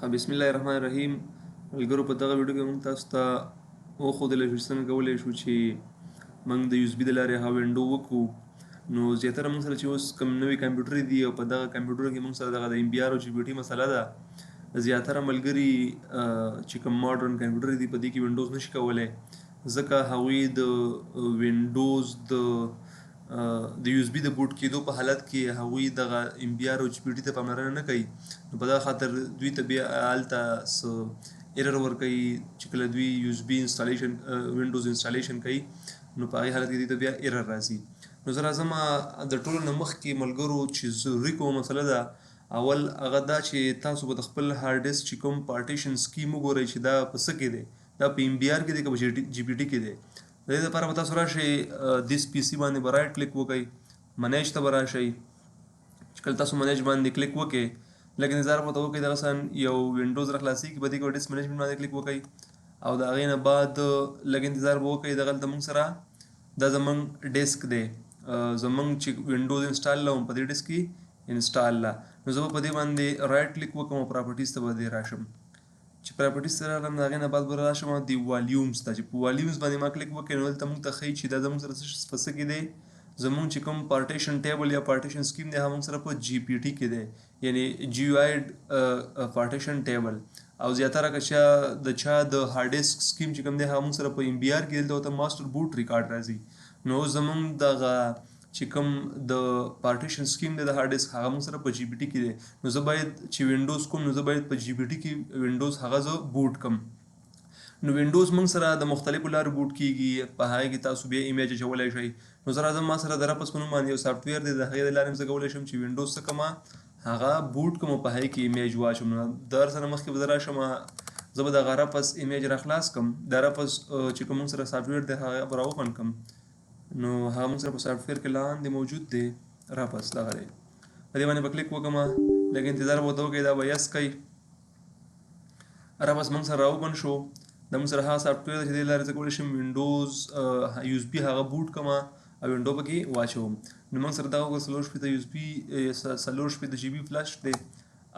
بسم الله الرحمن الرحیم. ملګرو، په دغه ویډیو کې موږ تاسو ته وښودل شو چې څنګه کولی شو چې موږ د USB د لارې هغه window وکړو. نو زیاتره موږ سره چې اوس کوم نوي کمپیوټر دي او په دغه کمپیوټر کې موږ سره دغه د MBR او GPT مسله ده، زیاتره ملګري چې کوم ماډرن کمپیوټر دي، په دې کې وینډوز نشي کولی، ځکه هغوی د وینډوز د USB د boot کېدو په حالت کې هغوی دغه MBR او GPT ته پاملرنه نه کوي. نو په دغه خاطر دوی ته بیا هلته څه error ورکوي چې کله دوی USB installation، وینډوز installation کوي، نو په هغې حالت کې دوی ته بیا error راځي. نو زه راځم د ټولو نه مخکې ملګرو، چې ضروري کومه مسله ده، اول هغه دا چې تاسو به د خپل هارډ ډیسک چې کوم partition scheme وګورئ چې دا په څه کې دی، دا په MBR کې دی که په GPT کې دی. د دې لپاره به تاسو راشئ، This PC باندې به right click وکړئ، manage ته به راشئ. چې کله تاسو manage باندې کلیک وکړئ، لږ انتظار به ورته وکړئ، دغه شان یو وینډوز را خلاصېږي. په دې کې disk management باندې کلیک وکړئ او د هغې نه بعد لږ انتظار به وکړئ. دغلته موږ سره دا زمونږ ډیسک دی، زمونږ چې وینډوز install لوم، په دې ډیسک کې install لا. نو زه به په دې باندې right click وکړم او properties ته به دې راشم. چې properties ته راغلم، د هغې نه بعد به راشم د volumes ته. چې په volumes باندې ما کلیک وکړ، نو دلته موږ ته ښیي چې دا زموږ سره په څه کې دی. زموږ چې کوم partition table یا partition scheme دی، هغه موږ سره په GPT کې دی، یعنی GUID partition table. او زیاتره که چا د چا د hard disk scheme چې کوم دی، هغه موږ سره په MBR کې، دلته ورته master boot record راځي. نو زموږ دغه چې کوم د partition scheme دی د هارډ ډیسک، هغه موږ سره په GPT کې دی. نو زه باید چې وینډوز کوم، نو زه باید په GPT کې وینډوز هغه زه boot کم. نو وینډوز موږ سره د مختلفو لارو boot کیږي، په هغې کې تاسو بیا image اچولی شئ. نو زه راځم، ما سره د Rufus په نوم باندې یو software دی، د هغې د لارې زه کولی شم چې وینډوز څه کړم، هغه boot کړم او په هغې کې image واچوم. نو د هر څه نه مخکې به زه راشم، زه به دغه Rufus image را خلاص کړم. د Rufus چې کوم موږ سره software دی، هغه به را open کړم. نو هغه موږ سره په software کې لاندې موجود دی، Rufus دغه دی. په دې باندې به کلیک وکړم، لږ انتظار به ورته وکړئ، دا به yes کوي. Rufus موږ سره را open شو. دا موږ سره هغه software دی چې دې لارې زه کولی شم وینډوز USB هغه boot کړم او window پکې واچوم. نو موږ سره دغه 64 USB، 64 GB flash دی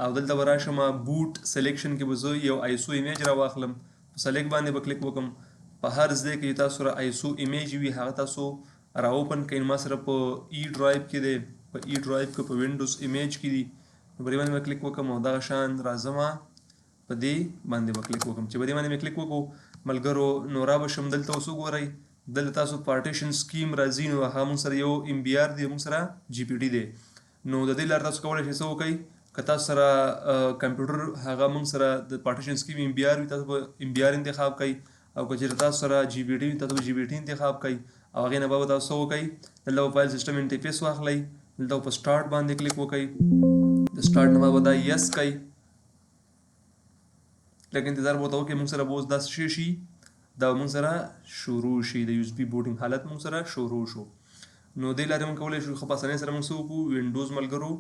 او دلته به راشم، boot selection کې به زه یو ISO image را واخلم. په select باندې به کلیک وکړم. په هر ځای کې تاسو سره ISO image وي، هغه تاسو را open کړئ. ما سره په E drive کې دی، په E drive کې په Windows image کې دی. نو په دې باندې به کلیک وکړم او دغه شان راځم، په دې باندې به کلیک وکړم. چې په دې باندې مې کلیک وکړو ملګرو، نو را به شم دلته. اوس وګورئ، دلته تاسو partition scheme راځي. نو هغه موږ سره یو MBR دی، موږ سره GPT دی. نو د دې لارې تاسو کولی شئ څه وکړئ؟ که تاسو سره کمپیوټر هغه موږ سره د partition scheme MBR وي، تاسو به MBR انتخاب کړئ او که چېرې تاسو سره GPT وي، تاسو به GPT انتخاب کړئ. او هغې نه بعد به تاسو څه وکړئ؟ دلته به file system interface واخلئ، دلته په سټارټ باندې کلیک وکړئ. د سټارټ نه بعد به دا yes کړئ، لږ انتظار به ورته وکړئ. موږ سره به اوس داسې شی شي، دا موږ سره شروع شي، د USB booting حالت موږ سره شروع شو. نو دې لارې موږ کولی شو ښه په اسانۍ سره موږ څه وکړو؟ وینډوز ملګرو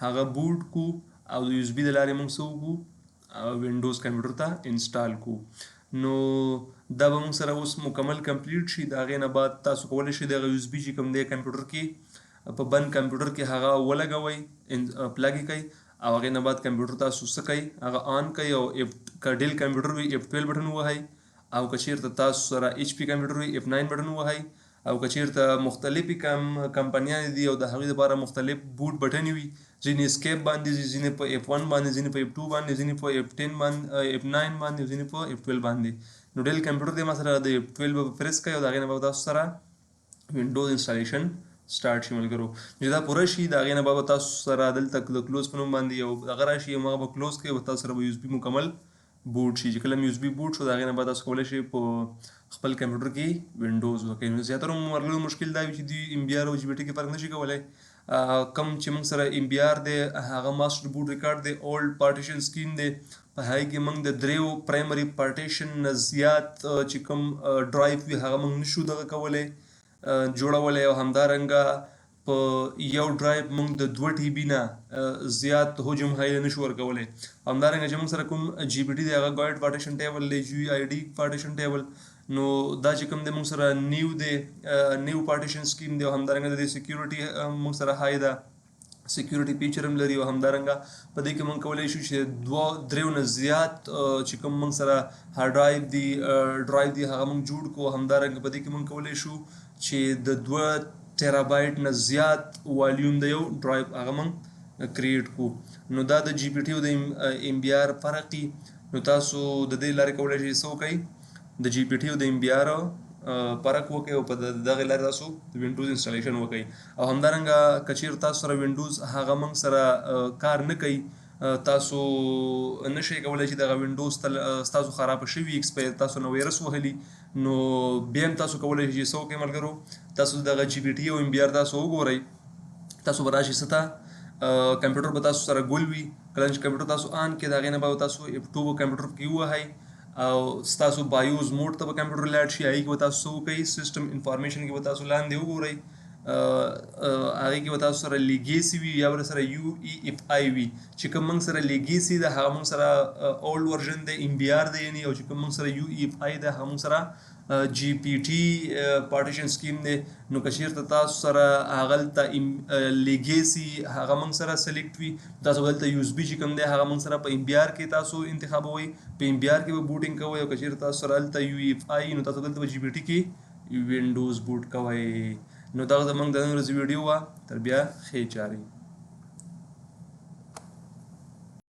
هغه boot کو او د USB د لارې موږ څه وکړو؟ وینډوز کمپیوټر ته install کو. نو دا به موږ سره اوس مکمل complete شي. د هغې نه بعد تاسو کولی شئ دغه USB چې کوم دی، کمپیوټر کې، په بند کمپیوټر کې هغه ولګوئ، plug یې کړئ او هغې نه بعد کمپیوټر تاسو څه کوئ؟ هغه on کوئ او که Dell کمپیوټر وي، F12 button ووهئ او که چیرته تاسو سره HP کمپیوټر وي، F9 button ووهئ. او که چیرته مختلفې کمپنیانې دي او د هغوی لپاره مختلف boot بټنې وي، ځینې escape باندې ځي، ځینې په F1 باندې، ځینې په F2 باندې، ځینې په F10 باندې، F9 باندې، ځینې په F12 باندې. نو Dell کمپیوټر دی ما سره، د F12 به پریس کوي او د هغې نه بعد تاسو سره وینډوز installation start شي ملګرو. چې دا پوره شي، د هغې نه بعد به تاسو سره دلته د close په نوم باندې یو دغه راشي، هغه به close کوي او تاسو سره به USB مکمل boot شي. چې کله USB boot شو، د هغې نه بعد تاسو کولی شئ په خپل کمپیوټر کې وینډوز وکړئ. نو زیاتره ملګرو مشکل دا وي چې دوی MBR او GPT کې فرق نشي کولی. کم چې موږ سره MBR دی، هغه master boot record دی، old partition scheme دی. په هغې کې موږ د دریو primary partition نه زیات چې کوم ډرایو وي، هغه موږ نشو دغه کولی، جوړولی. او همدارنګه په یو ډرایو موږ د 2 TB نه زیات حجم هایله نشو ورکولی. همدارنګه چې موږ سره کوم GPT دی، هغه GUID partition table دی، GUID partition table. نو دا چې کوم دی، موږ سره new دی، new partition scheme دی او همدارنګه د دې security موږ سره high ده. سکیورټي فیچر هم لري. او همدارنګه په دې کې موږ کولای شو چې دوه دریو نه زیات چې کوم موږ سره هارډ ډرایو دی ډرایو دی هغه موږ جوړ کو. همدارنګه په دې کې موږ کولای شو چې د 2 ټیرابایټ نه زیات والیوم د یو ډرایو هغه موږ کریټ کو. نو دا د جی پی ټي او د ایم بی آر فرق. نو تاسو د دې لارې کولای شئ څه وکړئ، د جی پی ټي او د ایم بی آر فرق وکړئ او په دغه لارې تاسو د وینډوز انسټالیشن وکړئ. او همدارنګه که چیرې تاسو سره وینډوز هغه موږ سره کار نه کوي، تاسو نشئ کولای چې دغه وینډوز تاسو خراب شوي، ایکسپایر، تاسو نه وایرس وهلي، نو بیا هم تاسو کولای شئ چې څه وکړئ ملګرو، تاسو دغه جی پی ټي او ایم بی آر تاسو وګورئ. تاسو به راشئ څه ته، کمپیوټر به تاسو سره ګل وي. کله چې کمپیوټر تاسو آن کړئ، د هغې نه به تاسو اف 2 به کمپیوټر پکې ووهئ او ستاسو بایوز موډ ته به کمپیوټر لاړ شي. هغې کې به تاسو څه وکړئ؟ سیستم انفارمیشن کې به تاسو لاندې وګورئ، هغې کې به تاسو سره لیګیسي وي یا به سره یو ای اف آی وي. چې کوم موږ سره لیګیسي ده هغه موږ سره اولډ ورژن دی، ایم بی آر دی یعنی، او چې کوم موږ سره یو ای اف آی ده هغه موږ سره جی پی ټي پارټیشن سکیم دی. نو که چیرته تاسو سره هغلته لیګیسي هغه موږ سره سلیکټ وي، تاسو به دلته یو اس بي چې کوم دی هغه موږ سره په ایم بی آر کې تاسو انتخابوئ، په ایم بی آر کې به بوټینګ کوئ. او که چیرته تاسو سره هلته یو اف آی، نو تاسو دلته به جی پی ټي کې وینډوز بوټ کوئ. نو دغه زموږ د نن ورځې ویډیو وه. تر بیا ښې چارې.